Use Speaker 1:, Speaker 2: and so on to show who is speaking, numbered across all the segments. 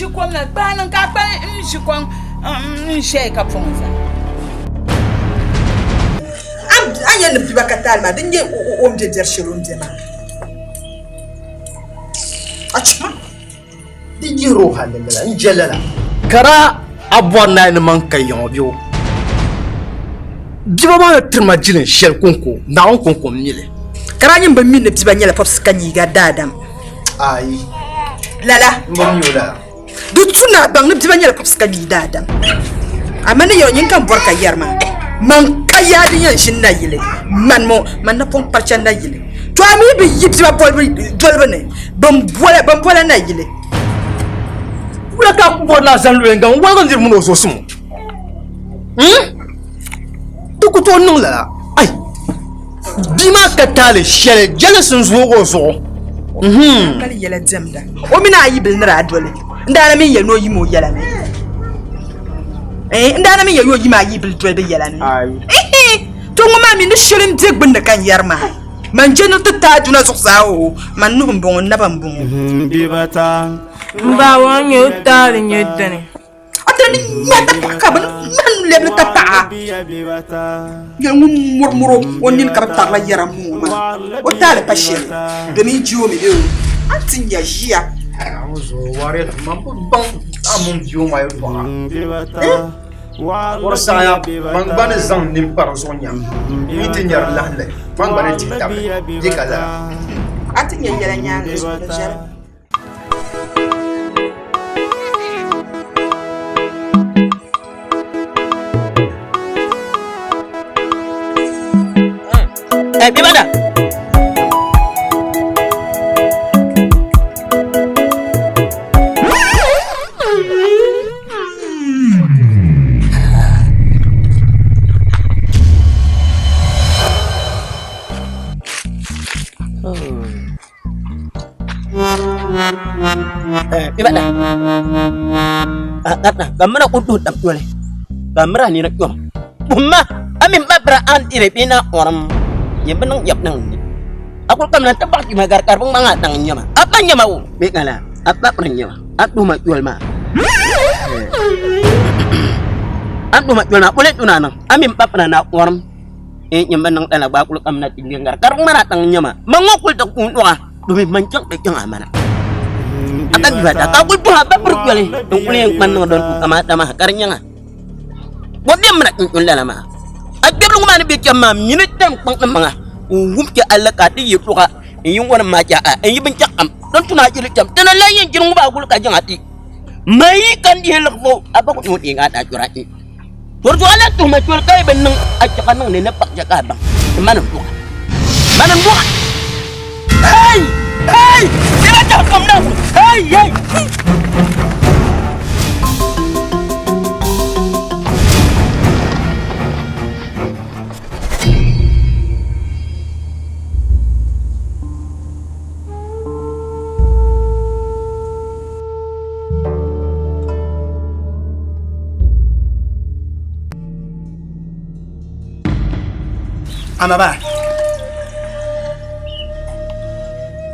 Speaker 1: ʒi kom na gbaai niŋ ka a kpali n ʒi kom n ʒɛya ka pɔŋ zaa.
Speaker 2: A nya ni biba ka taali maa, din nyɛ o ni be biɛri shɛli o ni be maa. A chima.
Speaker 3: Di yihir o hali lala n-je lala. Ka daa a bɔri ni a ni man ka yiŋɔ bɛ o biba maa ni tiri ma jilin shɛli kɔŋko, Naawuni kɔŋko m-mi li.
Speaker 2: Ka daa nyin bi mi ni biba nyɛla pɔbisi ka nyiiga daadam.
Speaker 3: Ayi.
Speaker 2: Lala.
Speaker 3: M bi mi o lala.
Speaker 2: Di tu ni a baŋ ni biba nyɛla pɔbisi ka nyiigi daadam. Amaa ni yɛli o nyin ka m bɔri ka yɛri maa, man ka yaa din yɛn ʒini nayili, man mo, man napɔŋ kparicha nayili. To a mi bi yi biba dolibu ni, bɛn bola nayili.
Speaker 3: Wula ka a ku bɔri ni a zani luɣ yinga n-woligi niriba mini o zuɣusim ŋɔ? Hmm? Di ku tooi niŋ lala. Ai! Bia maa ka taali shɛli, jɛlinsi n-zoog o zuɣu.
Speaker 2: Mhm. Kali yɛla diɛmda. O mini a yi bili ni daa doli. N daa na mi yɛli ni o yim o yɛla ni. Eh, n daa na mi yɛli ni o yim a yi bili doli bi yɛla ni. Ihi! To ŋɔ maa mi ni shɛli m-be gbunni ka n yɛri maa. Man je ni ti taai duna zuɣusaa o, man nuhi m-bɔŋɔ, n naba m-bɔŋɔ.
Speaker 4: M ba ŋɔ nyɛ o taali nyɛ dini.
Speaker 2: A ti ni ŋma tapaɣa ka bɛ ni lɛbili tapaɣa. Yɛli ŋun mɔrimɔri o nini ka bi tarila yɛra m-bɔŋɔ maa, o taali pa shɛli domin je o mi bee o a ni ti nya ʒiya.
Speaker 3: Kɔri saɣaya man gba ni zaŋ nini pa di zuɣu nya n yi ti nyari lahinli man gba ni dihi tabili di ka lala.
Speaker 2: A ti nya yɛla nyaaŋa zuɣu di viɛla.
Speaker 5: Eh, bibada. Bibada. Ka mira ku duhi tab toli. Ka mira nina kpɛm. Puhima a mini ba bira a ni diri bee na ɔrim nyɛ bi niŋ yɛbu niŋ ni. A kuli kamina ti baɣa kpima gari ka di bi ŋmaŋ a daŋ nyɛma. A pa nyɛma o bee ka laa a pa biri nyɛma a duhima toli maa. A duhima toli maa kuli tuna niŋ a mini ba bira na ɔrim nyɛ bi niŋ lala gba a kuli kamina ti ŋme gari ka di ŋmani a daŋ nyɛma. Man ŋɔ kuli ti kuui nɔɣa domi man chaŋ ti chaŋ a mana. A ka biba ta ka a kuli duhi a ba biri toli n kuli yɛn kpani niŋ din tu kamaata maa ka di nyaŋa. Ko bɛ mina tuntun lala maa. A kpɛbili ŋɔ maa ni bɛ chani maa mini tam kpaŋ ni maŋa n-wum ti alaka ka ti yi tuɣa n-yi ŋɔnim maa chɛ a n-yi binshɛɣu kam din tu ni a yili cham ti ni lahi yɛn jiri ŋubi a guli ka jaŋ a ti ma yi ka n dihi liɣifu a ba ku tooi deegi a daa chɔra ti to di zuɣu a lahi tuhima chɔri ka yi bi niŋ a chɛ ka niŋ ni ni paɣ chɛ ka a baŋ ti mani n-dɔɣa mani n-dɔɣa hey hey ti na chaŋ kam na hey hey.
Speaker 3: Ama ba.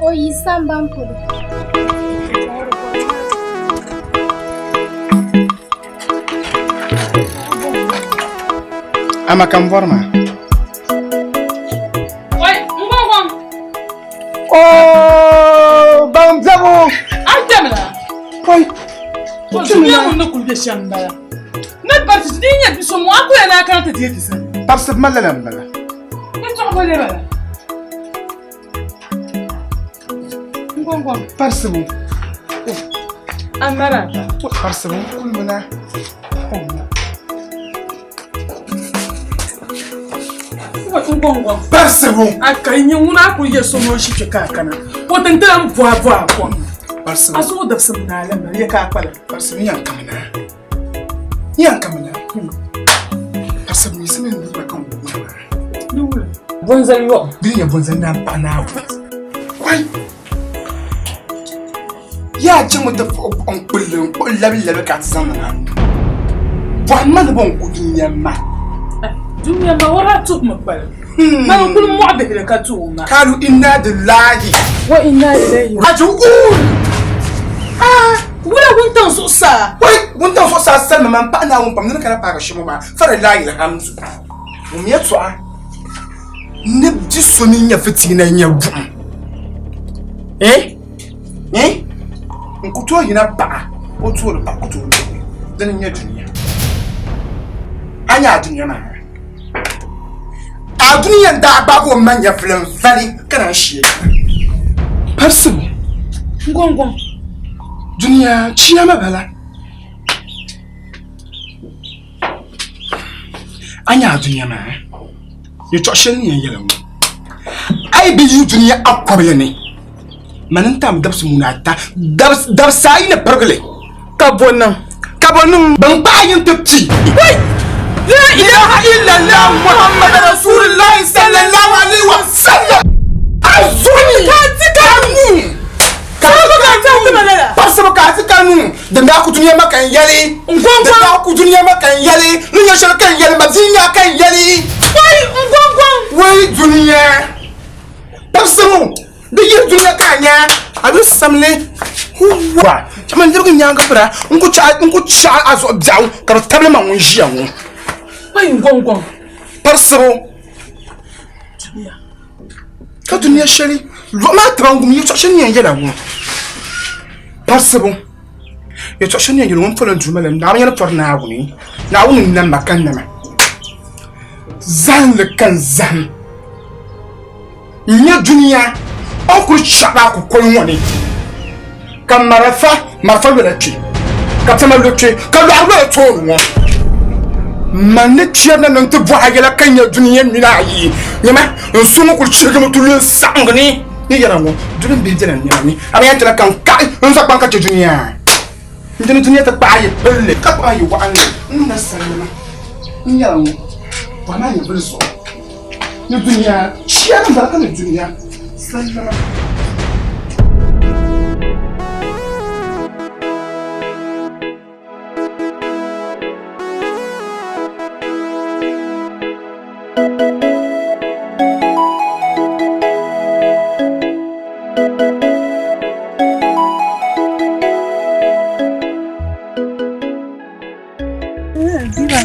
Speaker 6: O yi samban polo.
Speaker 3: Ama ka n bɔri maa.
Speaker 1: Oi, n-gɔŋgɔŋ.
Speaker 3: Oh, ban biɛbu.
Speaker 1: A kpɛmila.
Speaker 3: Oi.
Speaker 1: O zuliya ŋun ni kuli be shɛm m-bala. Ni parisi di nyɛ bi so ŋɔ a kuli na kana ti deei ti sani.
Speaker 3: Parisi ma lala m-bala.
Speaker 1: N tɔɣi bɔ lee bala. N-gɔŋgɔŋ.
Speaker 3: Parisibu.
Speaker 1: A mara.
Speaker 3: Parisibu n kuli mina.
Speaker 1: N-gɔŋgɔŋ.
Speaker 3: Parisibu.
Speaker 1: A ka nyɛ ŋuna a kuli yɛ so ni o ʒi kpe ka a kana. O tintila m bɔhi bɔhi a kom.
Speaker 3: Parisibu.
Speaker 1: A zuɣu dabisimi naa la mali yɛ ka a kpala.
Speaker 3: Parisibu n yɛn kamina. N yɛn kamina. Parisibu mi simi n duba ka n wuhi maa.
Speaker 1: Di wuli. Bonzali yɔɣu.
Speaker 3: Di nyɛ bonzali naan paɣa Naawuni. Wai! Yaa chaŋ mi ti fuɣi n kpulli n kpuɣi labi labi ka ti zaŋ niŋ a nuu. Bɔhim ma ni bo n ku dunia ma.
Speaker 1: Dunia ma o daa tuhi mi kpalim. Mani n kuli mɔɣi bihili ka tuhi o ma.
Speaker 3: Kalu inna lillahi
Speaker 1: wa inna ilayhi
Speaker 3: raji'un.
Speaker 1: Wula wuntaŋ zuɣu.
Speaker 7: zuɣusaa. Wai wuntaŋ zuɣusaa salima man paɣi Naawuni pam ni ni kana paagi shɛm ŋɔ maa falillahi alhamdu. Wum yɛtɔɣa ni bi so ni nya fitiina nya buɣim. Eh? Eh? N ku tooi yina paɣa o tooni paɣa ku tooi doli dini n-nyɛ dunia. A nya a dunia maa? A dunia n-daa gbaagi o ma nyɛvili n-vali ka naan shee Parisibu.
Speaker 1: Ngɔŋgɔŋ.
Speaker 7: Dunia chiyaama bala. A nya a dunia maa? Yɛtɔɣ shɛli ni yɛn yɛli ŋɔ, a yi bi yi dunia a kɔbili ni, mani n-tam dabisi muni ata, dabisa ayi ni pirigili.
Speaker 1: Ka bɔ niŋ?
Speaker 7: Ka bɔ niŋ? Bɛn kpahi yi nti kpi.
Speaker 1: Wai!
Speaker 7: La ilaha illallah Muhammad Rasulullahi sallallahu alaihi wa sallam. A zuɣu ni.
Speaker 1: Ka ti ka
Speaker 7: nuu.
Speaker 1: Ka ti ka nuu.
Speaker 7: Parisibu ka ti ka nuu. Din daa ku dunia ma ka n yɛli.
Speaker 1: Ngɔŋgɔŋ.
Speaker 7: Din daa ku dunia ma ka n yɛli. Ni nyɛ shɛli ka n yɛli ma bia nya ka n yɛli.
Speaker 1: Wai ngɔŋgɔŋ.
Speaker 7: Wai dunia. Parisibu. Di yi dunia ka a nya a bi samli wa chama n lɛbigi nyaanga bira n ku chaɣi a zuɣu biɛɣu ka di tabili ma ŋun ʒiya ŋɔ.
Speaker 1: Wai ngɔŋgɔŋ.
Speaker 7: Parisibu. Ka dunia shɛli lɔɣu maa tiba n gum yɛltɔɣa shɛli ni yɛn yɛla ŋɔ parisibu yɛltɔɣa shɛli ni yɛn yɛli ŋɔ n pɔla n duuma la Naawuni yɛli pɔri Naawuni Naawuni n nam ma ka nama zahinli ka n zahim n nyɛ dunia o ni kuli chaɣila a kukoli ŋɔ ni ka marafa marafa lola kpe ka piɛma lo kpe ka lɔɣu lola tooni ŋɔ man ni kpɛrina ni n ti bɔhi a yɛla ka nyɛ dunia mini a yi nyama n so ŋɔ kuli chirigimi ti lu n saɣiŋgi ni ni yɛla ŋɔ duli m bihi bela n nɛma ni a mi yɛn tila ka n kaɣi n za kpaŋ ka chɛ dunia n dini dunia ti kpaɣi yi pilli ka kpaɣi yi waɣinli n na salima n yɛla ŋɔ bɔhi maa nyɛ bili zuɣu ni dunia chia ni bala ka ni dunia salima.
Speaker 4: Diba,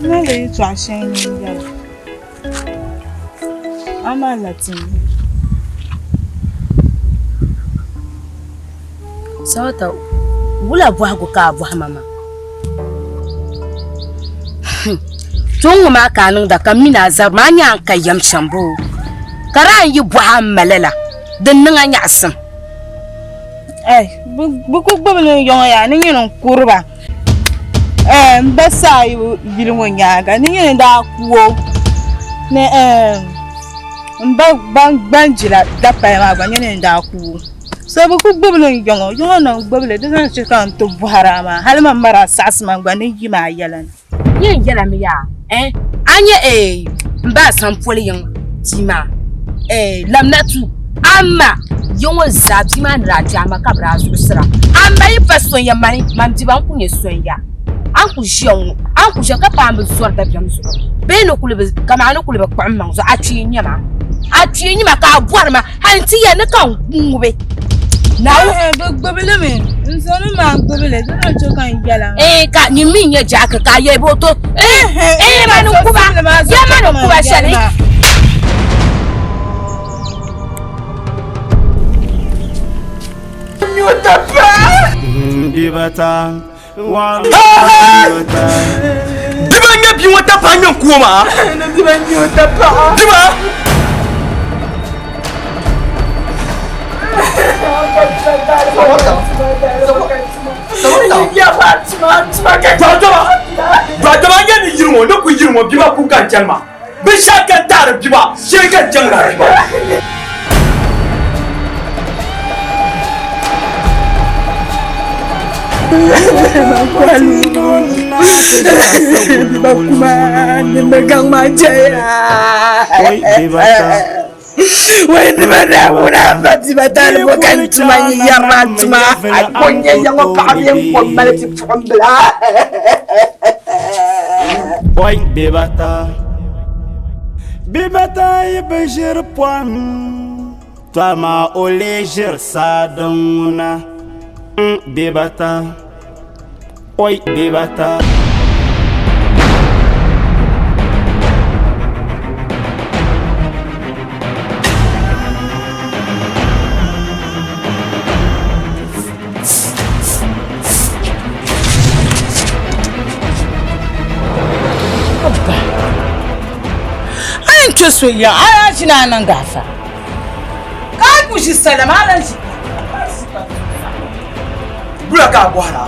Speaker 4: n ni yɛtɔɣa shɛli ni n-yɛla, amaa lati mi.
Speaker 5: Sawata, wula bɔhigu ka a bɔhi ma maa? Tuŋ ŋɔ maa ka a niŋda ka m mini a zabiri maa, a nya a ni ka yɛm shɛm boo? Ka di a ni yi bɔhi a m ma lala, din niŋ a nyaɣisim.
Speaker 4: Ai, bɛ ku gbubi li n-yɔŋ ya ni nyini n-kuri ba. Ɛɛh, m ba Saayibu yili ŋɔ nyaaŋa ni nyini n-daa ku o ni ɛɛh m ba Gbanjila dapaya maa gba nyini n-daa ku o. So bɛ ku gbubi li n-yɔŋ o, yɔŋɔ ni n-gbubi li di zaŋ chɛ ka n ti bɔhiri a maa hali man ma daa saɣisi ma gba ni yi ma a yɛla ni.
Speaker 5: Yɛn yɛla mi yaa eh a nyɛ eh n ba Sampoli yiŋ bia maa eh Lamnatu a ma ya ŋɔ zaa bia maa ni daa kpe a ma ka bɛ daa zuɣusira a ma yi pa sonya mani man biba n ku nyɛ sonya a ni ku ʒiya ŋɔ a ni ku ʒiya ka paai n bi zɔri dabiɛm zuɣu bee ni kuli bi kamani a ni kuli bi kpuɣi m maŋ zuɣu a kpee n-nyɛ ma a kpee n-nyɛ ma ka a bɔri ma hali n ti yɛli ni ka n ŋubi
Speaker 4: Naawuni eh, bɛ gbubi li mi n zoni maa gbubi li di zaŋ chɛ ka n yɛla
Speaker 5: eh ka nyin mi nyɛ jaaki ka a yɛli bo to eh eh ma ni kuba ya ma ni kuba shɛli
Speaker 3: Diba n-nyɛ bia ŋɔ tapaɣa ŋmɛ n-ku o maa? Diba! Dɔɣitɛba n-nyɛ ni yiri ŋɔ ni ku yiri ŋɔ bia maa ku ka n-chani maa. Binshɛɣu ka n taɣiri bia maa, shee ka n chaŋ laa bia maa.
Speaker 8: Bibata yi bi ʒiri pɔhim, tɔ amaa o lee ʒiri saa din ŋuna. Bibata. Oi bibata.
Speaker 4: A yɛn kpɛ so ya a yaa ʒini a niŋ gaafara ka a ku ʒi salima a lan ʒi.
Speaker 3: Bula ka a bɔhira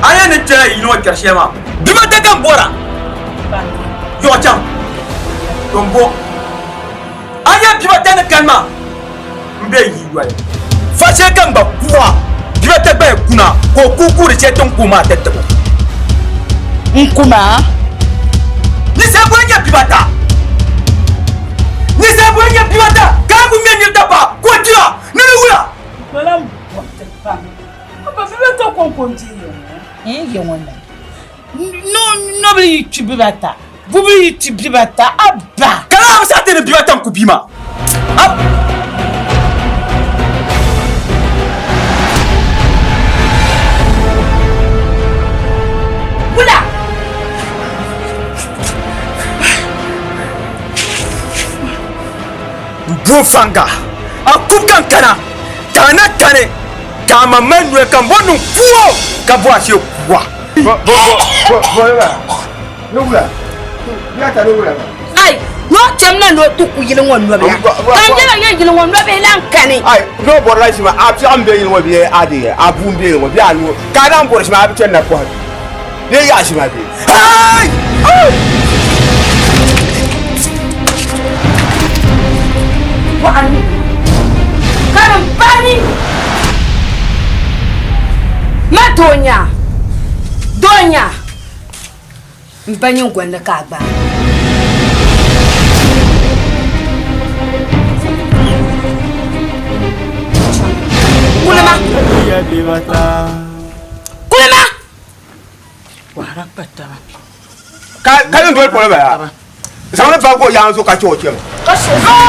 Speaker 3: a yɛn ni kpɛla yili ŋɔ kpɛri shɛli maa dibata ka n bɔra yɔɣu chaŋ to n bo a nya bibata ni kani maa n be yi yoli fa shɛli ka n gba kuwa bibata gba yi kuna ka o ku kuuri shɛli ti ni ku maa ti tibo
Speaker 4: n kuma
Speaker 3: ninsal boli nyɛ bibata ninsal boli nyɛ bibata ka a ku ŋmɛ niri dapaa ka o dira ni di wula
Speaker 1: Bala m-bɔriti pam. Ba bibata kɔŋko n-di ya ŋɔ na. Nobili yi kpi bibata, bubili yi kpi bibata, abba!
Speaker 3: Ka lala bi saɣi ti ni bibata n-ku bia maa.
Speaker 2: Wula!
Speaker 3: N bo faŋga, a kub ka n kana, ka a na kani, ka a ma mali noli ka m bo niŋ kuo, ka bo a shee kuwa.
Speaker 2: Ai, ni o kpɛm na ni o ti ku yili ŋɔ nɔbiya, ka n nyɛla yɛn yili ŋɔ nɔbihi lan kani.
Speaker 9: Ai, ni o bɔrila ʒima, a piɛɣu m-be yili ŋɔ bee a di a bua m-be yili ŋɔ bee a nuu, ka a naan bɔri ʒima a bi chani na pɔhim bee yaɣi ʒima bee? Ai! Ai!
Speaker 2: Bɔɣani, karimbani, ma doonya, doonya. M ba nyiŋgoli ni ka a gbaai. Kulima! Kulima!
Speaker 9: Ka yɛn doli polo bala zaŋli pa ka o yaangi zuɣu ka chɛ o chɛmi.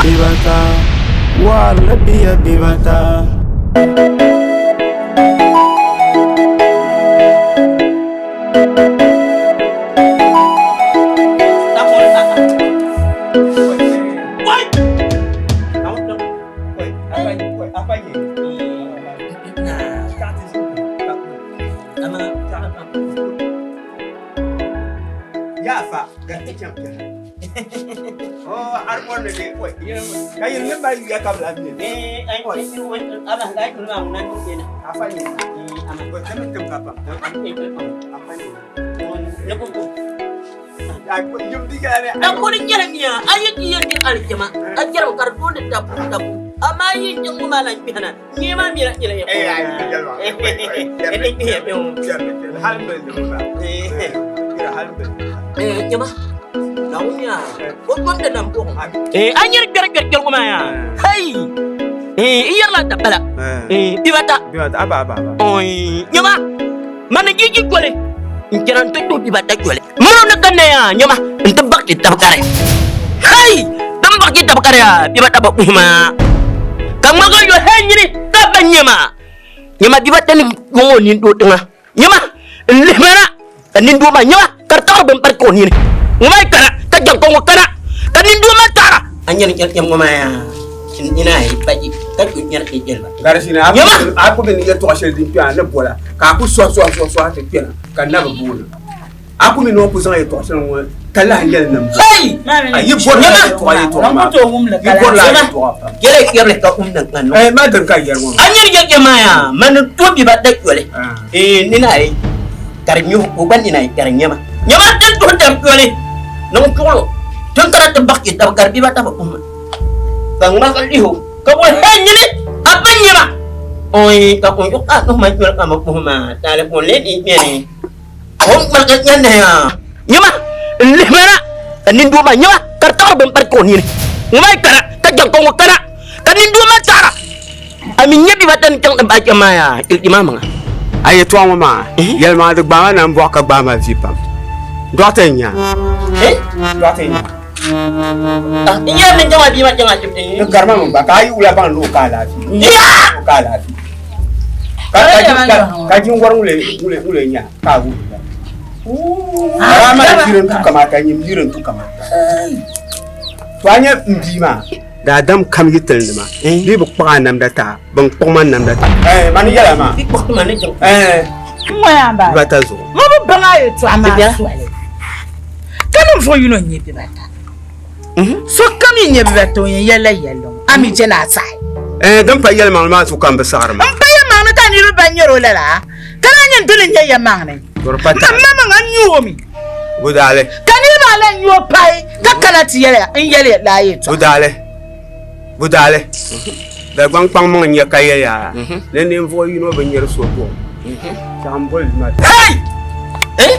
Speaker 8: Bibata, warila biya bibata.
Speaker 5: Dakuri nyɛla mia a yi ti yɛn di alijama a jɛrimi ka di tooni dabu dabu amaa yi n ŋɔ maa lan kpɛhina nyee maa mira nyɛla ya jama Naawuni yaa o dɔn di nam buɣum a nyɛri gbɛri gbɛri gbɛri ŋɔ maa yaa hei n yɛrila dabala bibata nyama mani jiji joli n chɛna n ti tuhi bibata joli mɔri ni ka na yaa nyama n ti bakti tabikari hei din bakti tabikari yaa bibata ba kuhi maa ka ŋmaligi yo hei nyini ka ba nyama nyama bibata ni ŋɔ nini doo tiŋa nyama n lihi ma na ka nindoo maa nyama ka di taɣiri bin pari ka o nini ŋɔ maa yi kana ka jaŋkɔŋ ŋɔ kana ka nindoo maa taɣira a nyɛri nyɛri nyɛm ŋɔ maa yaa nina yi baji ka ku nyɛri ti jɛliba
Speaker 9: Garisina
Speaker 5: nyama
Speaker 9: a ku bi ni yɛltɔɣa shɛli din kpɛna ni bola ka a ku sɔhi sɔhi sɔhi sɔhi ti kpɛna ka na bi booni a ku mi ni o ku zaŋ yɛltɔɣa shɛli ŋɔ ka lahi yɛli nim
Speaker 5: Hey!
Speaker 9: a yi bɔrila yɛltɔɣa yɛltɔɣa maa yi bɔrila yɛltɔɣa pam
Speaker 5: yɛlɛ yɛrili ka um niŋ ka niŋ
Speaker 9: eh ma din ka yɛri ŋɔ
Speaker 5: a nyɛri yɛltɔɣa maa yaa mani to bi ba da yoli eh nina yi ka di nyuhi o gba nina yi ka di nyɛma nyɛma ti tuhi dam yoli niŋ chuɣulo tin kana ti baɣi tabi ka di bi ba tabi kuhima ka ŋmaligi lihi o ka bɔ hei nyini a ba nyɛma oi ka kun yuɣi a nuhi ma yoli ka ma kuhima taali kun lee di kpɛni o ŋmaligi nyɛnni yaa nyɛma n lihi ma na ka nindoo maa nyɛma ka di taɣiri bin pari ka o nini ŋɔ maa yi kana ka jaŋkɔŋ ŋɔ kana ka nindoo maa taɣira a mi nyɛ bibata ni chaŋ ti bahi kpɛm maa yaa yili maa maŋa
Speaker 9: a yɛtɔɣa ŋɔ maa yɛlimaŋli di gbaai ma na m-bɔɣu ka gbaai ma vi pam dɔɣita n-nya dɔɣita n-nya
Speaker 5: n yɛli ni chaŋ a bia maa chaŋ ashibiti
Speaker 9: di garima mi gba ka a yi wula baŋ ni o ka alaafee o ka alaafee. Ka jinwari ŋule nya ka a wuhi ba. Ka a mali yiri n-tu kamata, nyim yiri n-tu kamata. To a nya m bia maa. Daadam kam yi tili nima, bɛ bi kpuɣi a namda ti a, bɛn kpuɣi ma n namda ti a. Mani yɛla maa. Bibata zuɣu.
Speaker 1: Ma bi baŋ a yɛtɔɣa maa soli. Ka ninvuɣ yino n-nyɛ bibata. Sokam yi nyɛ bibata o yɛn yɛlila yɛlli ŋɔ, a mi je ni a saɣi.
Speaker 9: Din pa yɛlimaŋli maa sokam bi saɣiri ma.
Speaker 1: M pa yɛlimaŋli ka niriba ban nyɛri o lala, ka lahi nyɛ dini n-nyɛ yɛlimaŋli. M maŋmaŋa n-nyɛ o mi.
Speaker 9: Budaali.
Speaker 1: Ka niriba lahi nyɛ o pahi ka kana ti yɛli ya n yɛli ya lala yɛltɔɣa.
Speaker 9: Budaali. Budaali. Dagbaŋ kpaŋmaŋ n-nyɛ ka yɛli ya ni ninvuɣ yino bi nyari so buɣim. Chaŋ m-boli bia maa ti.
Speaker 5: Hey! Eh?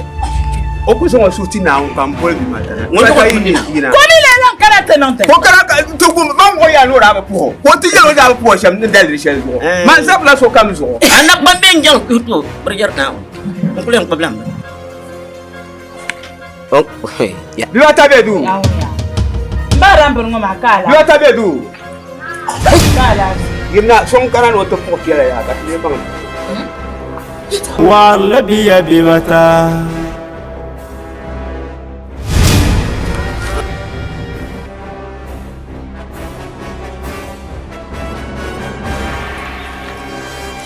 Speaker 9: O ku zaŋ o suhu ti Naawuni ka m-boli bia maa ti. Ŋun
Speaker 5: zaŋ o suhu ti
Speaker 9: Naawuni.
Speaker 1: Ka o mi lee lan kana ti niŋ ti.
Speaker 9: Ka o kana ka ti gum man wuhi ya ni o daa bi puhi o. Ka o ti yɛli o daa bi puhi o shɛm ni daliri shɛli zuɣu. Man zabila sokam zuɣu.
Speaker 5: A nagbani bee n-jaŋ tuhi ti o birijɛri Naawuni. N kuli yɛn kpabila m ba.
Speaker 9: Bibata be duu.
Speaker 1: Ba rambiri ŋɔ maa ka alaafee.
Speaker 9: Bibata be duu.
Speaker 1: Ka alaafee.
Speaker 9: Yirina so n-kana ni o ti puɣi piɛla yaa ka ti lee baŋ li.
Speaker 8: Waɣirila biya bibata.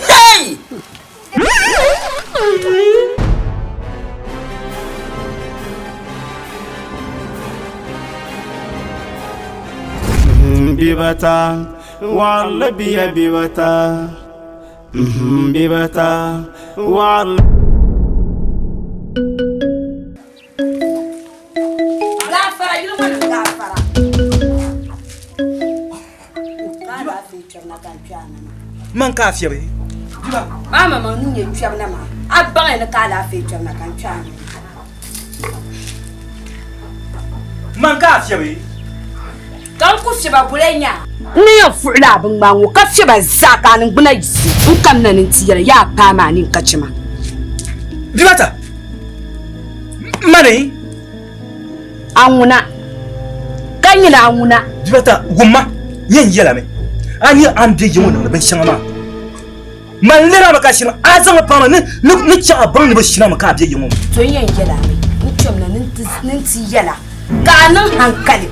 Speaker 5: Hey!
Speaker 8: Bibata, waɣirila biya bibata. Bibata, waɣirila.
Speaker 10: Gaafara yili ŋɔ ni gaafara. Ka alaafee kpɛbu na ka n kpɛ a na maa.
Speaker 3: Man ka a fiɛbi.
Speaker 10: Maa ma maŋ ni nyɛ kpɛbu na maa a baŋya ni ka alaafee kpɛbu na ka n kpɛ a na maa.
Speaker 3: Man ka a fiɛbi.
Speaker 10: Ka n ku fiɛba bula nya. N ni yɛn fuɣila a binŋmaa ŋɔ ka fiɛba zaa ka a niŋgbuna yiɣisi n kamina ni n ti yɛli yaa paai maa ni n ka chɛ ma.
Speaker 3: Bibata! Mani!
Speaker 10: A ŋuna! Ka nyini a ŋuna!
Speaker 3: Bibata, wumma! Nyɛ n yɛlami. A nya a ni be yi ŋɔ niŋdi binshɛŋa maa. Man lɛri a mi ka shini a zaŋ paŋ ma ni chaŋ a baŋ ni bi shina mi ka a be yi ŋɔ.
Speaker 10: To n yɛn yɛl a mi, n kpɛmina ni n ti yɛl a ka a niŋ hankali,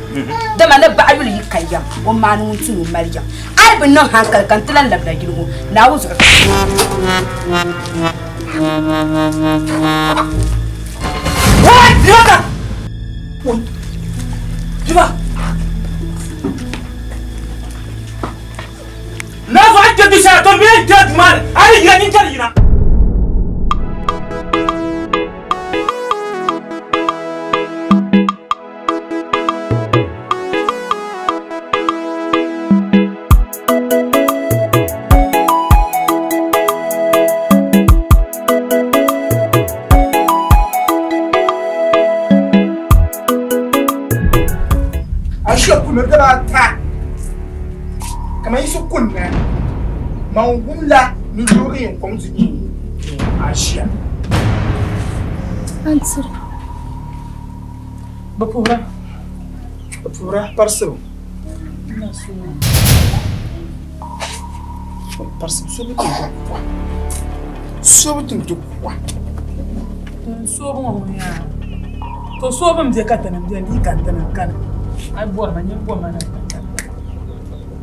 Speaker 10: dama ni baɣa yuli yi ka yɛm, o maani ŋun tu ni o mali yɛm. A yi bi niŋ hankali ka n ti lan labina yili ŋɔ, Naawuni zuɣu.
Speaker 3: Na zo an kpɛ du shɛli to mi kpɛ duu maa ni a yi yina nyin chɛri yina.
Speaker 7: A ʒiya kuli dibaa ata kamani yiɣisi kunna man wumla ni loori yɛn kom di a ʒiya.
Speaker 6: Antiri.
Speaker 1: Bi puhira.
Speaker 7: Bi puhira parisibu. Parisibu so bi ti kuwa. So bi ti kuwa.
Speaker 1: Soobu ŋɔ ŋun yaa. To soobu m-be ka ti ni beni yi ka ti ni kani. A yi bɔri ma nyin bɔ ma na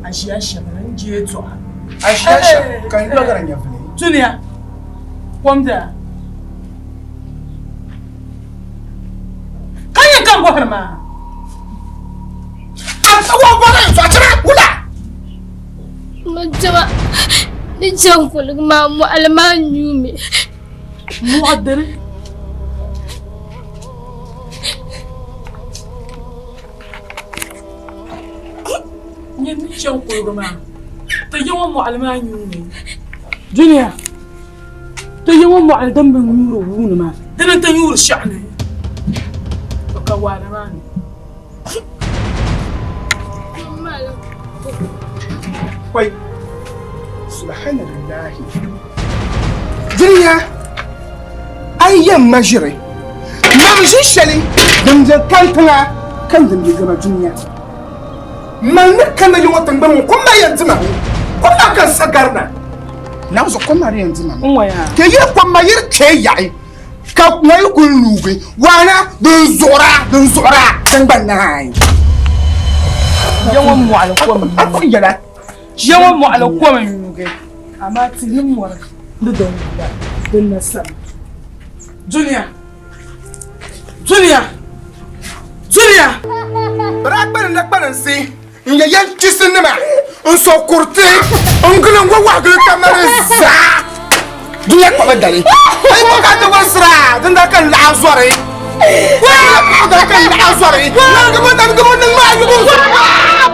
Speaker 1: a ʒiya shɛm ni n je yɛltɔɣa.
Speaker 7: A ʒiya shɛm ka n yɔgiri nyɛvili.
Speaker 1: Dunia, kom bela. Ka nyɛ ka n bɔhiri maa.
Speaker 7: A wa bɔri yɛltɔɣa chira wula.
Speaker 6: Ma jɛma ni chaŋ kuligi maa mɔɣili maa nyuumi.
Speaker 1: Mɔɣu dini. Nyini ni chaŋ kuligi maa ti yi ŋɔ mɔɣili maa nyuumi. Dunia, ti yi ŋɔ mɔɣili din bi nyuuri wuuni maa dini n-ti nyuuri shɛɣu ni bɛ ka waana maa ni.
Speaker 7: Wai, subhanallahi. Duniya, a yi yɛn ma ʒiri, mam ʒi shɛli din be kantiŋa ka n din be gaba duniya. Man ni kana yi ŋɔ tiŋgbani ŋɔ, kom maa yɛn dima mi, kom maa ka n sa garina. Naawuni zuɣu kom maa di yɛn di ma mi. Ka yiri kom maa yiri kpee yaɣi ka ŋɔ yi kuli nuugi waana din zuɣura din zuɣura tingbani naai.
Speaker 1: Ya ŋɔ mɔɣili kom
Speaker 7: A kpuɣi yɛla.
Speaker 1: Ya ŋɔ mɔɣili kom n nyuugi amaa tihi ni mɔri ni din wula din na sami. Dunia! Dunia! Dunia!
Speaker 7: Bɛ daa kpalim la kpalinsi n-yɛ yɛnchisinima n-so kuriti n-gili n-wawahi gili tamali zaa dunia kpabi dali. A yi bɔri ka a ti warisira, din daa ka n-laɣa zɔri. Din daa ka n-laɣa zɔri. Nanigibo, nanigibo, niŋmi a yubu zɔri maa.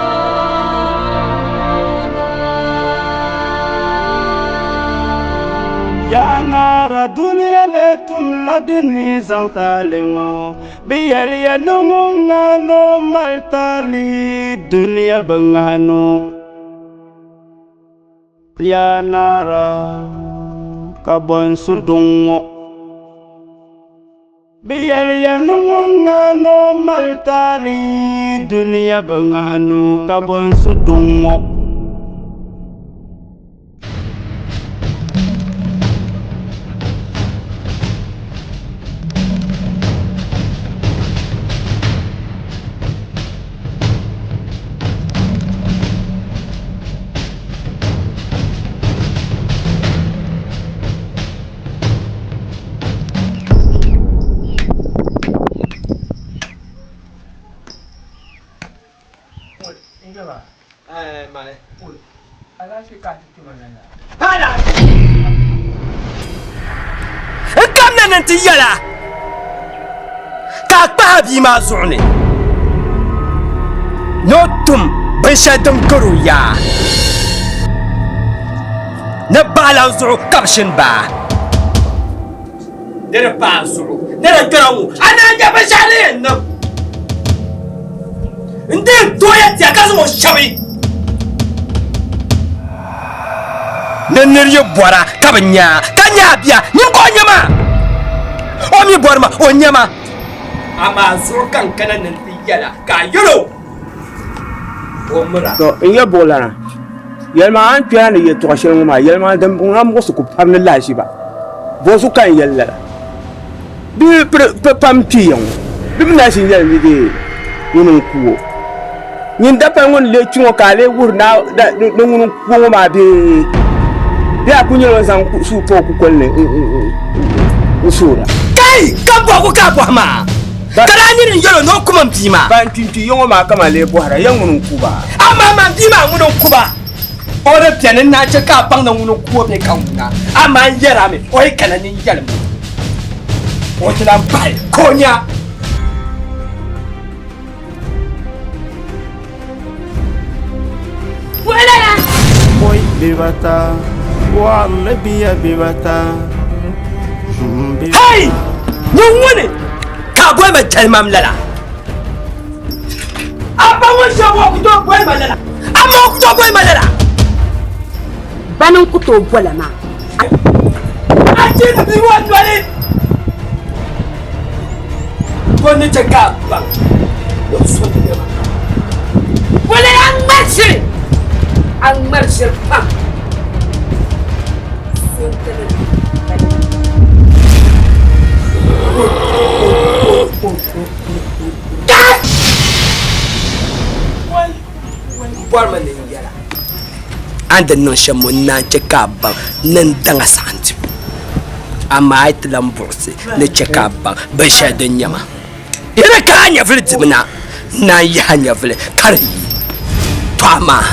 Speaker 8: Yaa Nara dunia lee tumla di ni zaŋ taali ŋɔ. Bɛ yɛliya ni ŋun ŋahi ni o mali taali dunia bi ŋahi ni o. Yaa Nara ka bɔ n-su duŋ ŋɔ. Bɛ yɛliya ni ŋun ŋahi ni o mali taali dunia bi ŋahi ni o ka bɔ n-su duŋ ŋɔ.
Speaker 3: N kamina ni n ti yɛl a ka a kpahi a bia maa zuɣu ni ni o tum binshɛli din gar o yaa ni baɣilan zuɣu ka bɛ shini baa. Ni di pa a zuɣu ni di gbira ŋɔ a naan nya binshɛɣu ni yɛn niŋ. N di n tooya ti a ka zaŋ o shɛbi ni nir yi bɔra ka bi nya a, ka nya a bia, nyin ka o nya maa, o mi bɔri ma, o nya ma. Amaa zuɣu ka n kana ni n ti yɛl a ka a yɛl o, o mira.
Speaker 9: To n yɛ buɣulana, yɛlimaŋ a ni kpɛra ni yɛtɔɣ shɛli ŋɔ maa, yɛlimaŋ din ŋuna muɣisi ku pari ni lahiʒiba. Bɔzuɣu ka n yɛli lala? Bɛ piri pam kpi ya ŋɔ, bɛ mi na ʒi n-yɛli ni dee ŋuni n-ku o. Nyin dapali ŋun lee kpi ŋɔ ka a lee wuhiri ni ŋuni n-ku o ŋɔ maa bee? Bee a kul nyɛla o ni zaŋ suu pa o kukoli ni n-soora?
Speaker 3: Kai! Ka bɔhigu ka a bɔhi maa? Ka daa nyini n-yɛl o ni o kum m bia maa.
Speaker 9: Ban kpi ya ŋɔ maa ka man lee bɔhira, ya ŋuni n-ku ba?
Speaker 3: Amaa man bia maa ŋuni n-ku ba? O di beni n-naan chɛ ka a baŋ ni ŋuni n-ku o bee ka ŋuna, amaa n yɛr a mi, o yi kana ni n yɛlim o, o ti lan pahi ka o nya.
Speaker 8: Boi bibata, waɣinli biya bibata.
Speaker 3: Hey! Nyin ŋuni ka a boli ma jɛlimam lala? A ba ŋun shɛba o ku tooi boli ma lala. A ma o ku tooi boli ma lala.
Speaker 10: Bani n-ku tooi bola maa.
Speaker 3: A ti bia ŋɔ noli. To ni chɛ ka a baŋ ni o so nɛma.
Speaker 10: Boli a ŋmari ʒiri, a ŋmari ʒiri pam. So n-ti ni
Speaker 3: Bɔrimi ni n yɛla a ni di niŋ shɛm ŋɔ n-naan chɛ ka a baŋ ni n daŋ a saɣindibu, amaa a yi ti lan buɣisi ni chɛ ka a baŋ binshɛli din nyɛ ma. Yi ni ka a nyɛvili dibu na, n naan yihi a nyɛvili ka di yi. Tɔ amaa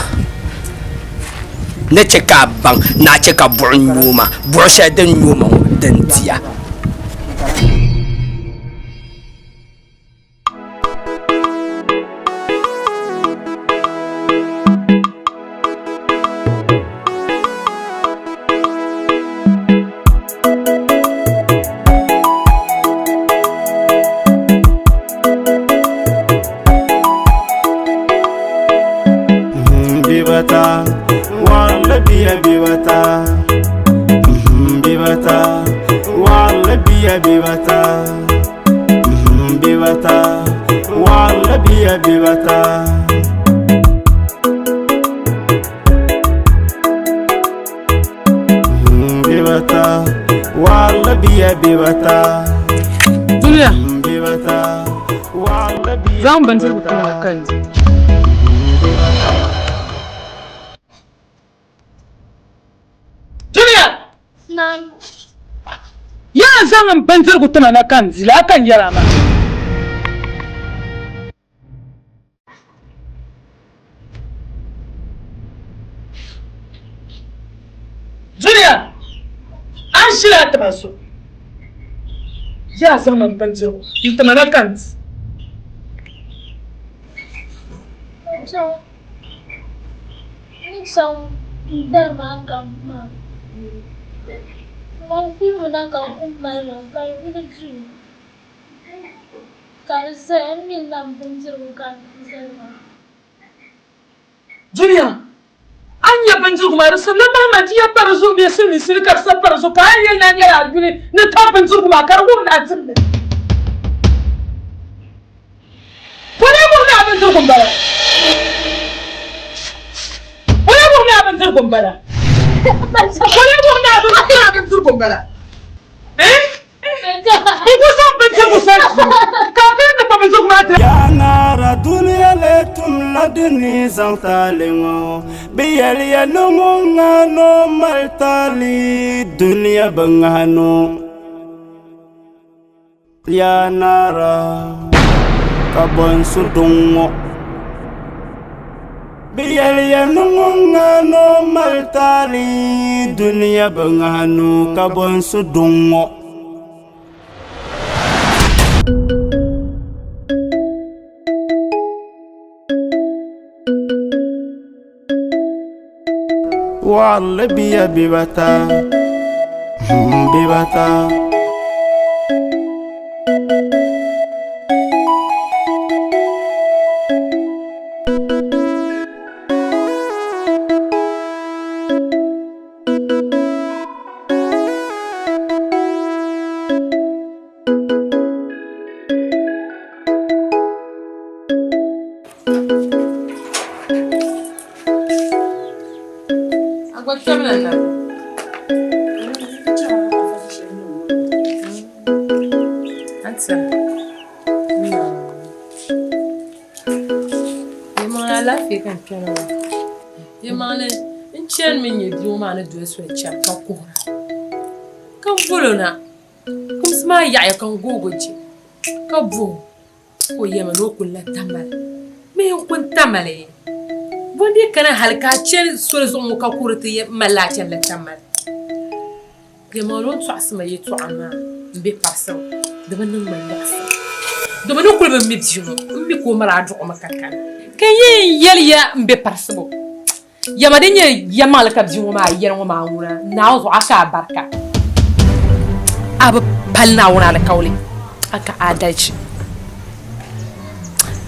Speaker 3: ni chɛ ka a baŋ ni a chɛ ka buɣim nyo ma, buɣ shɛli din nyo ma ŋɔ din diya.
Speaker 8: Bibata, waɣinli biya bibata. Bibata, waɣinli biya bibata. Bibata, waɣinli biya bibata. bibata.
Speaker 1: Duniya.
Speaker 8: Bibata. Waɣinli bia
Speaker 1: Zaŋ bindirigu kpɛŋɔ ka n di. Duniya.
Speaker 6: Naam.
Speaker 1: Yaa zaŋ n bindirigu tima na ka n di laa ka n yɛli a maa. Duniya, a ni ʒila a tiba zuɣu, yaa zaŋ ma bindirigu n-ti ma na ka n di.
Speaker 6: Ni zaŋ dari maa gaŋ maa, ŋun kuli na ka kum mali ma ka n yuli duu. Ka di zaya m mi nam bindirigu ka n zali maa.
Speaker 1: Dunia, a ni nya bindirigu maa di sabila mahima di ya pa di zuɣu bee silimiinsili ka di sabi pa di zuɣu ka a ni yɛli ni a nyɛla a yuli ni tam bindirigu maa ka di wuhi ni a diri li. Polo wuhi ni a bindirigu m-bala. Polo wuhi ni a bindirigu m-bala. Polo wuhi ni a bindirigu m-bala. Eh?
Speaker 8: Yaa dunia le tumla dini zaŋ taali ŋɔ bɛ yɛliya ni ŋun ŋa no mali taali dunia bi ŋahi no yaa naara ka bɔ n-su duŋ ŋɔ bɛ yɛliya ni ŋun ŋa no mali taali dunia bi ŋahi no ka bɔ n-su duŋ ŋɔ. Waɣinli bia bibata, bibata.
Speaker 11: A gba kpɛmina na. Anta. Yɛlimaŋli alaafee ka n kpɛna maa. Yɛlimaŋli n chanimi n-nyɛ bia ŋɔ maa ni doli soli chani ka kuhira ka volo na. Kumsi maa yaɣiya ka n goog o je ka bo o ka o yɛli ma ni o kuli la Tamale. Bee n kuni Tamale? Bo n-dii kana hali ka a chani soli zuɣu ŋɔ ka kuhiri ti malila a chanila Tamale? Yɛlimaŋli o ni tɔɣisi ma yɛtɔɣa maa m-be parisibu di bi niŋ ma nyaɣisim. Domi ni kuli bi mi bia ŋɔ, m mi ka o mali a duɣimi ka kani. Ka n yɛn yɛli ya m-be parisibu. Yɛma din nyɛ yɛlimaŋli ka bia ŋɔ maa yɛli ŋɔ maa ŋuna Naawuni zuɣu a ka abarika. A bi pali Naawuni alikauli, a ka aadalichi.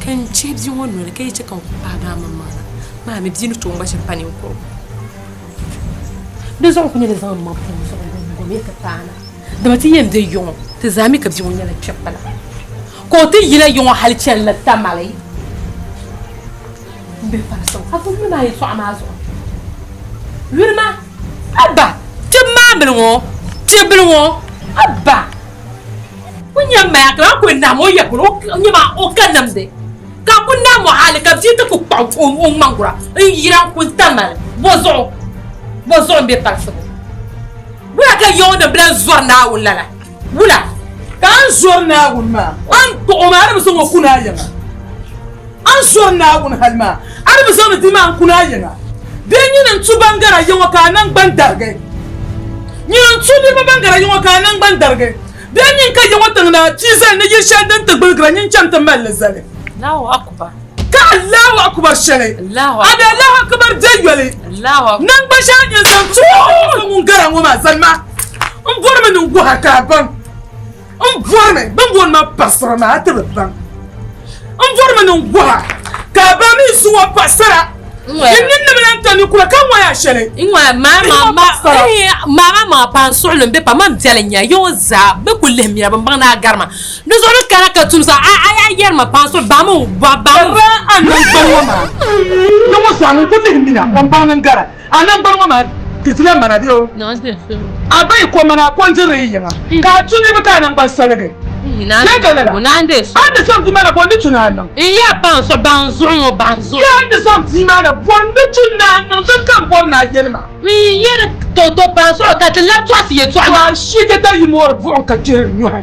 Speaker 11: Ka n chihi bia ŋɔ noli ka yi chɛ ka n ku paagi a maŋmaŋ na maa mi bia ni tooi ŋma shɛm pa ninkurugu. Di zuɣu n ku nyɛla zaŋ m maŋ pa o zuɣu gom ya ti paana. Dama ti yɛn be yiŋɔ, ti zaa mi ka bia ŋɔ nyɛla kpiɣibila. Ka o ti yila yiŋɔ hali chani la Tamale. M bihi farisiŋ, a pun mi maa yɛtɔɣa maa zuɣu. Yuli ma, Abba, kpibu maa bili ŋɔ, kpibu bili ŋɔ, Abba. Ku nya maya ka a ku nahim o yɛpili o nyɛ maa o ka nimdi ka ku nahim o hali ka bia ti ku kpaɣi o ŋmaŋgura n yira n ku tamali bɔ zuɣu bɔ zuɣu n be palisibu wula ka yɔŋ nim bilan zɔri Naawuni lala wula
Speaker 1: ka a ni zɔri Naawuni maa a ni kpuɣi o maa a di bi zaŋ o kuni a yiŋa a ni zɔri Naawuni hali maa a di bi zaŋdi di maa n kuni a yiŋa bee nyini n tu ban gara yiŋɔ ka a naŋgban darigi nyini n tu niriba ban gara yiŋɔ ka a naŋgban darigi Bee nyin ka yiŋɔ tiŋ na pii zali ni yili shɛli din ti gbuligira nyin cham ti mali li zali.
Speaker 11: Allahu Akbar.
Speaker 1: Ka Allahu Akbar shɛli.
Speaker 11: Allahu
Speaker 1: A di Allahu Akbar de yoli.
Speaker 11: Allahu Akbar.
Speaker 1: Naŋgban shɛŋa nyin zaŋ tuui ŋun gara ŋɔ maa zali ma. N bɔrimi ni n guhi a ka a baŋ. N bɔrimi bɛ ni booni ma paɣisara maa a ti bi baŋ. N bɔrimi ni n guhi a ka a baŋ ni n su ŋɔ paɣisara. N nini ni bi lan ta ninkura ka ŋɔya shɛli.
Speaker 11: Maa maa pa n suɣili n be pa man biɛli nya yiŋɔ zaa bɛ kuli lihi mira bin baŋ ni a gari ma di zuɣu ni kana ka tumsa a a a yɛri ma pa n suɣili baa mi ba ba
Speaker 1: mi. A nangbani ŋɔ maa yiŋɔ zaa ŋun kuli lihi mira o baŋ ni n gara a nangbani ŋɔ maa. Ti tila mana bɛ o. A ba yi ko mana ko n-diri yi yiŋa ka a tu niriba ka a naŋgban saligi. Bee ka lala? A ni zaŋ bia maa na bɔ n-ni tu ni a niŋ? Bee a ni zaŋ bia maa na bɔ n-ni tu ni a niŋ din ka m bɔri ni a yɛli ma? To a shee ka yi moori buɣim ka kpihiri nyɔhi.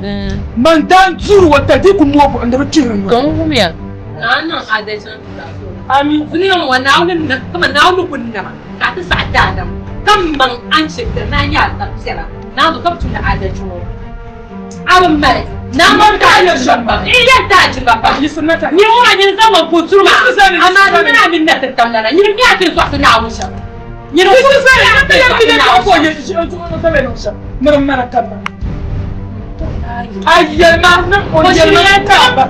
Speaker 1: Man daa n-duuri o tali di yi ku mooi buɣim di bi kpihiri nyɔhi. Ami.
Speaker 11: Ka a ti saɣi daadam, ka maŋ a ni chɛ tiri ni a nyɛ a tab piɛla Naawuni ka bi tumdi adalci ŋɔ. A bi mali Naawuni ka a yɛli shɛm pam. N yɛn ti a jilima pam. Nyin ŋɔ a nyin zaŋ ma m-puhi turi maa, amaa di mini a mini na ti tam lana. Nyini mi a ti zɔɣisi Naawuni shɛm. Nyini ŋun mi a ti zɔɣisi Naawuni
Speaker 1: shɛm. A yɛlima ni o yɛlima ka a ba.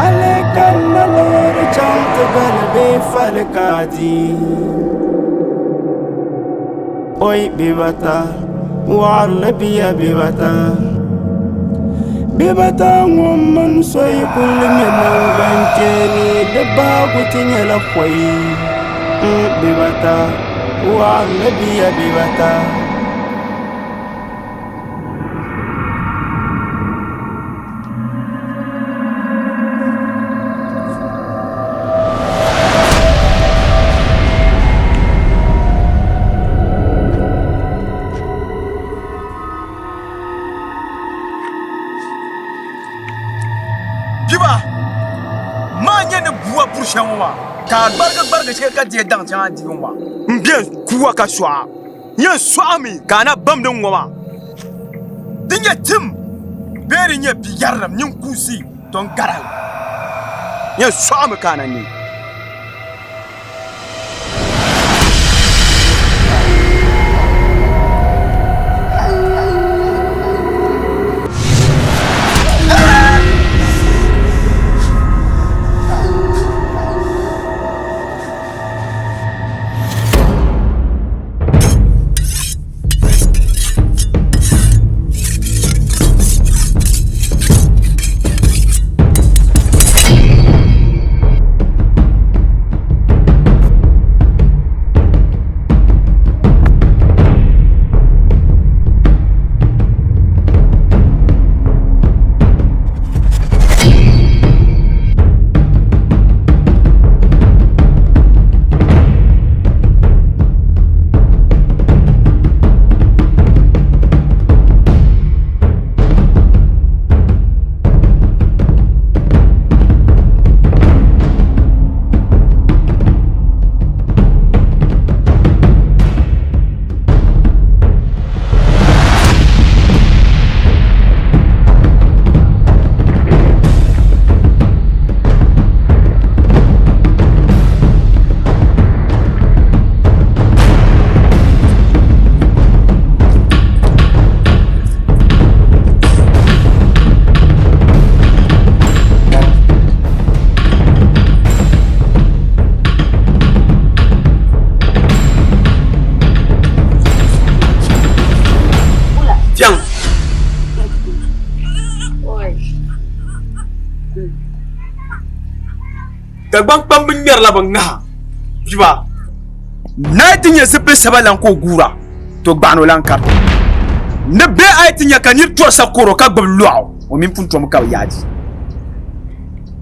Speaker 8: Ale kanna loori chaŋ ti gali bee fali ka di Oi bibata waɣarili biya bibata Bibata ŋun mini so yi kuli ŋmɛ nangbankpeeni di bahigu ti nyɛla pɔi Bibata waɣarili biya bibata.
Speaker 3: Biba, maa nyɛ ni bua buri shɛli ŋɔ maa ka a gbarigi gbarigi shee ka deei daŋ chaŋ a dibu maa. M bɛn kuwa ka sɔɣa nyɛ sɔɣimi ka a na bamdi ŋ-ŋɔ maa. Di nyɛ tim bee di nyɛ bi yarilim nyin kuusi tɔ n gari a li. Nyɛ sɔɣimi ka a na neei. Piɛŋ. Dagbaŋ kpamba ŋmɛrila bɛ ŋaha biba. Naa ti nya zipil saba lan ka o guura, to gbaɣino lan kariti.
Speaker 7: Ni bee a yi ti nya ka nir tɔri sakɔro ka gbibi lɔɣu, o mini puntɔmi ka bɛ yaai di.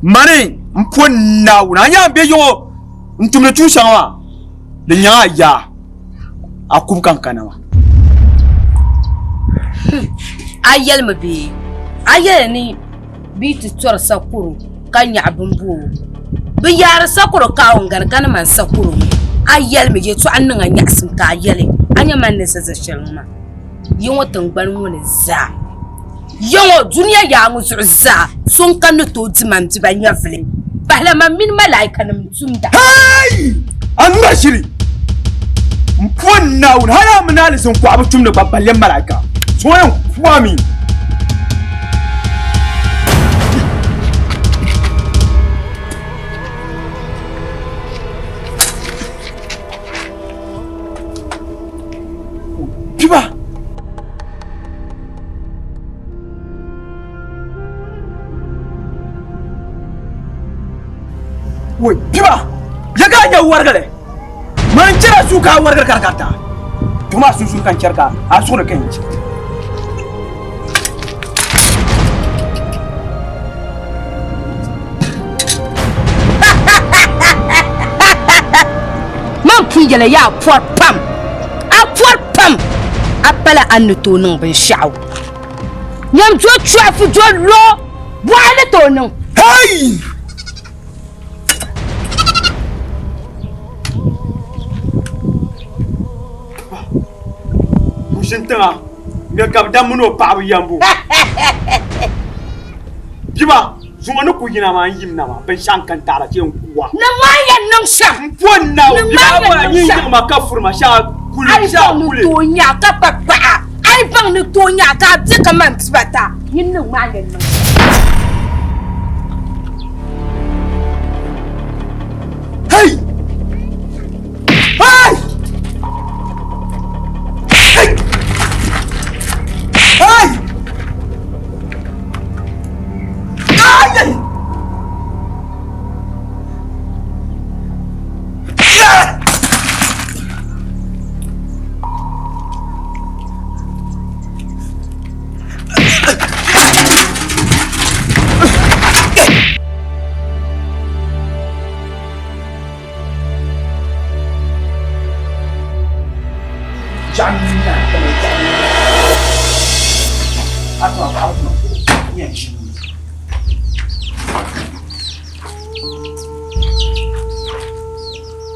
Speaker 7: Mani m-po Naawuni, a nya a ni be yiŋɔ n-tumdi tuun shɛŋa maa, di nyaŋ a yaa, a kubu ka n kana maa.
Speaker 10: A yɛlimi bee? A yɛli ni bɛ yi ti tɔri sakɔro ka nyaɣi bimbo, bɛ yaari sakɔro kaawungani ka ni mani sakɔro ŋɔ. A yɛlimi yɛtɔɣa niŋ a nyaɣisim ka a yɛli a nya mani ni za za shɛli ŋɔ maa. Ya ŋɔ tiŋgbani ŋɔ ni zaa, ya ŋɔ dunia yaa ŋɔ zuɣu zaa, so n-kani ni tooi di man biba nyɛvili pahila man mini malaikanim n-tumda.
Speaker 7: Hei! A nura ʒiri m-po Naawuni hal a mini alizin kuɣa bi tumdi gba balle malaika so yɛn ku a mi. Biba! Woi, biba! Ya ka nya wargale. Man chera su ka wargale kar karta. Tuma su su kan cherka, a su ne kan ci.
Speaker 10: Man pun yɛla yaa pɔri pam a pɔri pam a pala a ni tooi niŋ binshɛɣu nyam do chɔɣifu do lo bɔɣa ni tooi niŋ.
Speaker 7: Hey! Ʒini tiŋa ŋmɛ ka bi da mini o paɣaba yambu biba zuŋɔ ni ku yina maa n yim na maa binshaɣu n kan taɣara chɛ n kuwa
Speaker 10: ni maa yɛn niŋ shɛm
Speaker 7: n po n na biba bɔra nyin yiɣima ka furi ma shɛŋa kuli
Speaker 10: a yi
Speaker 7: shɛŋa
Speaker 10: baŋ ni
Speaker 7: kuli
Speaker 10: tooi nya ka pa paɣa a yi baŋ ni tooi nya ka a bɛ kaman biba ta nyin ni maa yɛn niŋ shɛm.
Speaker 7: Hey! Hey! Hey! Hey! Ay! Yeah!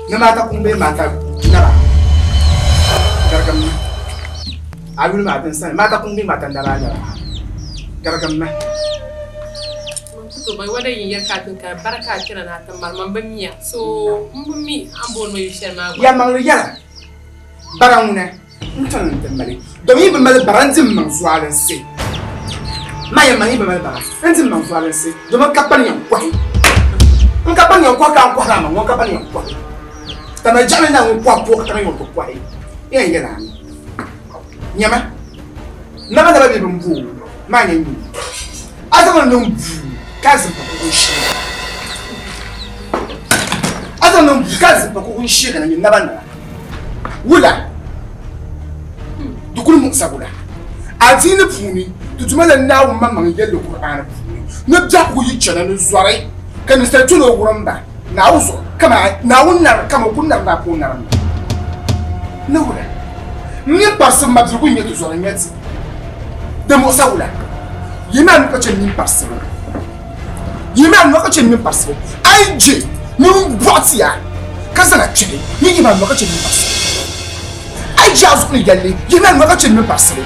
Speaker 9: Ni maata kum bee maata naba garigim ma a yuli maa din sani maata kum bee maata naba a naba garigim ma.
Speaker 11: To bai wada yin yɛri ka tin ka barika kpɛna na ti mari man bi miya so n bi mi an booni ma yu shɛli maa gba.
Speaker 9: Yɛlimaŋli yɛla bara ŋuna n tɔni n ti mali domin yi bi mali bara n di m maŋ zualinsi maa yɛlimaŋli yi bi mali bara n di m maŋ zualinsi domin n ka kpani yɛn kɔhi n ka kpani yɛn kɔhi ka n kɔhiri a maŋ ŋɔ n ka kpani yɛn kɔhi ka mali jaɣili na ŋun kɔhi puhi ka kana yɛn ti kɔhi yɛn yɛla a mi nyama naba naba bɛ bin boo maa nyɛ nyuu a zaŋ li niŋ buu ka zimpa kuɣu n-sheega a zaŋ niŋ buu ka zimpa kuɣu n-sheega na nyɛ naba naba wula di kuli muɣisa wula adiini puuni di tuma la Naawuni maŋmaŋ yɛlli Kur'aani puuni ni biɛhigu yi chana ni zɔri ka ninsal ti ni o wurim ba Naawuni zuɣu kama Naawuni nari kama o kuli nari maa ka o narim ba ni wula n ni parisi mabiligu n-nyɛ ti zɔri n-nyɛ ti di muɣisa wula yi maa ni ka chɛ nini parisibu yi maa ni ka chɛ nini parisibu a yi je ni n bɔɣi ti ya ka zaŋ a kpɛhi ni yi maa ni ka chɛ nini parisibu a yi je a zuɣu ni yɛlli yi maa ni ka chɛ nini parisibu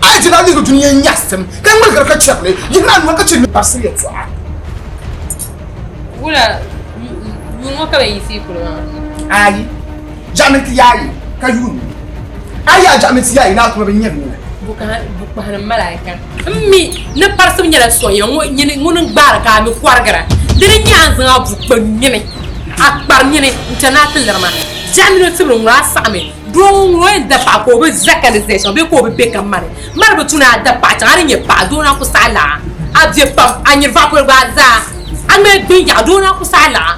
Speaker 9: a yi je na liiga dunia nyaɣisim ka ŋmaligiri ka chɛrili yi maa ni ka chɛ nini parisibu yɛltɔɣa.
Speaker 11: Wula yuun ŋɔ ka bɛ yiɣisi yi kuli maa?
Speaker 9: Ayi, jaɣimi ti yaayi ka yuun a yaa jaɣimi ti yaayi naa kuma bi nyɛri nina.
Speaker 11: Bukpahani malaika n mi ni parisibu nyɛla soya ŋɔ nyini ŋuni n gbaari ka a mi kɔrigira di ni nyɛ a ni zaŋ a bukpa nyini a kpari nyini n chani a ti liri ma jaɣimi ni o tibiri ŋuna a saɣimi doo ŋɔ ŋuna o yɛn da paɣa ka o bi za ka ni zaya shɛm bee ka o bi be ka mani mani bi tu ni a da paɣa chaŋ a ni nyɛ paɣa doo na ku saɣi laɣa a be pam a nyiri vaɣa polo gba a zaa a ŋmɛ gbin yaɣa doo na ku saɣi laɣa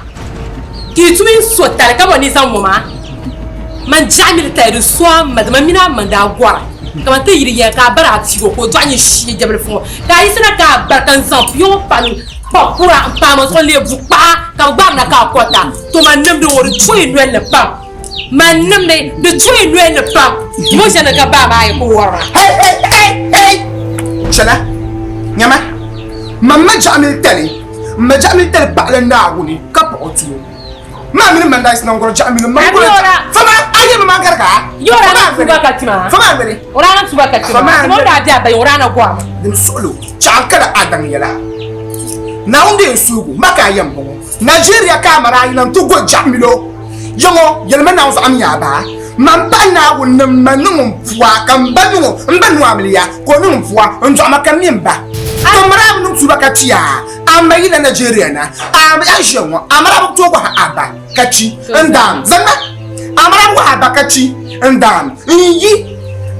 Speaker 11: ka yi tumi n so tali ka bɔ ni zaŋ ŋɔ maa man jaɣa mili tali di so a ma dama mini a ma daa gɔra. Kamani ti yili yɛli ka a bari a piigo ka o dɔɣi nyɛ shia jabilifu ŋɔ ka a yiɣisina ka a bari ka n zaŋ piigo ŋɔ pa kpa kura n paai ma zuɣu n leei bu kpaɣa ka bɛ gbaai ma na ka a kɔta. To man nimdi ŋɔ di tooi noli ni pam. Man nimdi di tooi noli ni pam. Mo ʒɛni ka baa maa yi ku wɔri ma.
Speaker 7: Hey, hey, hey, hey! Chɛla, nyama, man ma jaɣimili tali, m ma jaɣimili tali paɣila Naawuni ka paɣ o tuo. Maa mini Mandais naŋgɔri jaɣimili man gɔri Fama, a yɛmi maa gari ka a?
Speaker 11: Yɔra na tuba ka tima.
Speaker 7: Fama a ŋmɛli.
Speaker 11: O daa na tuba ka tima.
Speaker 7: Fama a
Speaker 11: ŋmɛli. O daa be a bayi, o daa na gɔri ma.
Speaker 7: Din suɣilo, chaɣ kala a daŋ yɛla. Naawuni di yɛn suugu, ma ka a yɛm bɔŋɔ. Nigeria ka a mara a yina nti go jaɣimilo. Yaŋɔ, yɛlima Naawuni zuɣu a mi a baa. Man paɣi Naawuni ni m ma niŋ m pua ka m ba niŋ o, m ba niŋ amiliya ka o niŋ m pua n-dɔɣi ma ka m mi m ba. To mara a bi niŋ tuuba ka kpi a, a ma yila Nigeria na, a a ʒiya ŋɔ, a mara bi tooi gɔhi a ba ka kpi n daam. Zaŋma, a mara bi gɔhi a ba ka kpi n daam. N yi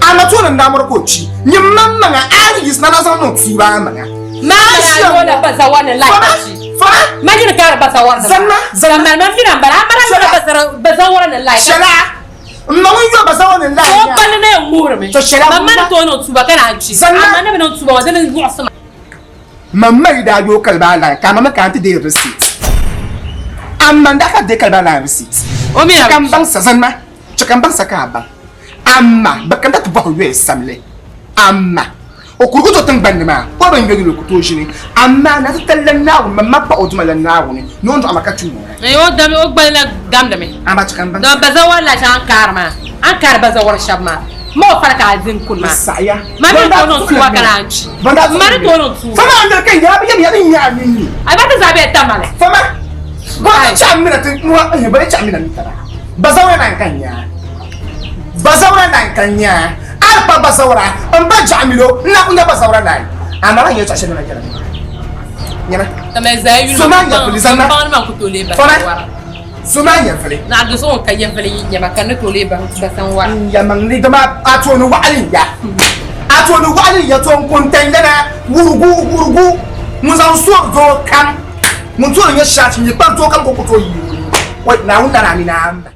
Speaker 7: a ma tooni n-daa mɔri ka o kpi, nyin maŋmaŋa a ni yiɣisi na na zaŋ niŋ tuuba a maŋa.
Speaker 11: Ma mara yola bazawari ni lai ka kpi.
Speaker 7: Fama!
Speaker 11: Ma nyini ka di bazawari ni.
Speaker 7: Zanna, zanna.
Speaker 11: Ka mali ma mini m bala, a mara yola bazawari ni lai ka kpi.
Speaker 7: Shɛla, m ma ŋun yo bazawari ni lai
Speaker 11: yaa. O kpali na yɛn ŋuhirimi.
Speaker 7: To shɛla.
Speaker 11: Ma ma ni tooi niŋ tuuba ka naan kpi.
Speaker 7: Zanna.
Speaker 11: Amaa ni bi niŋ tuuba ŋɔ di ni muɣisi ma.
Speaker 7: Ma ma yi daa yo kaliba lai ka a ma mi ka n ti deei receipt. A ma n daa ka deei kaliba lai receipt.
Speaker 11: O mi na
Speaker 7: Chɛ ka m baŋ sa, zanna. Chɛ ka m baŋ sa ka a baŋ. Ama bɛ kana ti bɔhi yoya samli. Ama o kurigi do tiŋgbani ni maa, o bi ŋme yuli o ku tooi ʒini. Amaa na ti tali la Naawuni, man ma paɣ o duma la Naawuni ni o ni dɔɣi ma ka tum ŋɔ.
Speaker 11: Ee, o dami, o gbalila damdimi.
Speaker 7: Amaa chɛ ka m baŋ
Speaker 11: sa. Bazawari la shɛŋa a ni kaari maa, a ni kaari bazawari shɛba maa, ma o fali ka a di n-kuni maa.
Speaker 7: N saɣiya.
Speaker 11: Ma mi ni tooi niŋ tuuba ka naan kpi. Ma ni tooi niŋ tuuba.
Speaker 7: Fama a ni ka n yɛli a bi yɛm ya ni nya a ninni.
Speaker 11: A ba ti zaa bela Tamale.
Speaker 7: Fama, bɔ ti chaɣ m mina ti, bɔ ti chaɣ m mina mi taba. Bazawara na n-ka nya. Bazawara na n-ka nya. A di pa bazawara, m ba Jaɣimilo n-na ku nya bazawara naai. Amaa a ni yɛli tɔɣ shɛli nima yɛla nyama. So maa nyɛvili zaŋ ma. Fama, so maa nyɛvili. N yɛlimaŋli dama a tooni waɣili n-ya. A tooni waɣili n-ya to n-ku n-tan lana wurugu wurugu ŋun zaŋ soori doo kam ŋun tooni nyɛ shaachi n-nyɛ kpari doo kam ka o ku tooi yi o ni. Naawuni nana a mi ni a ma.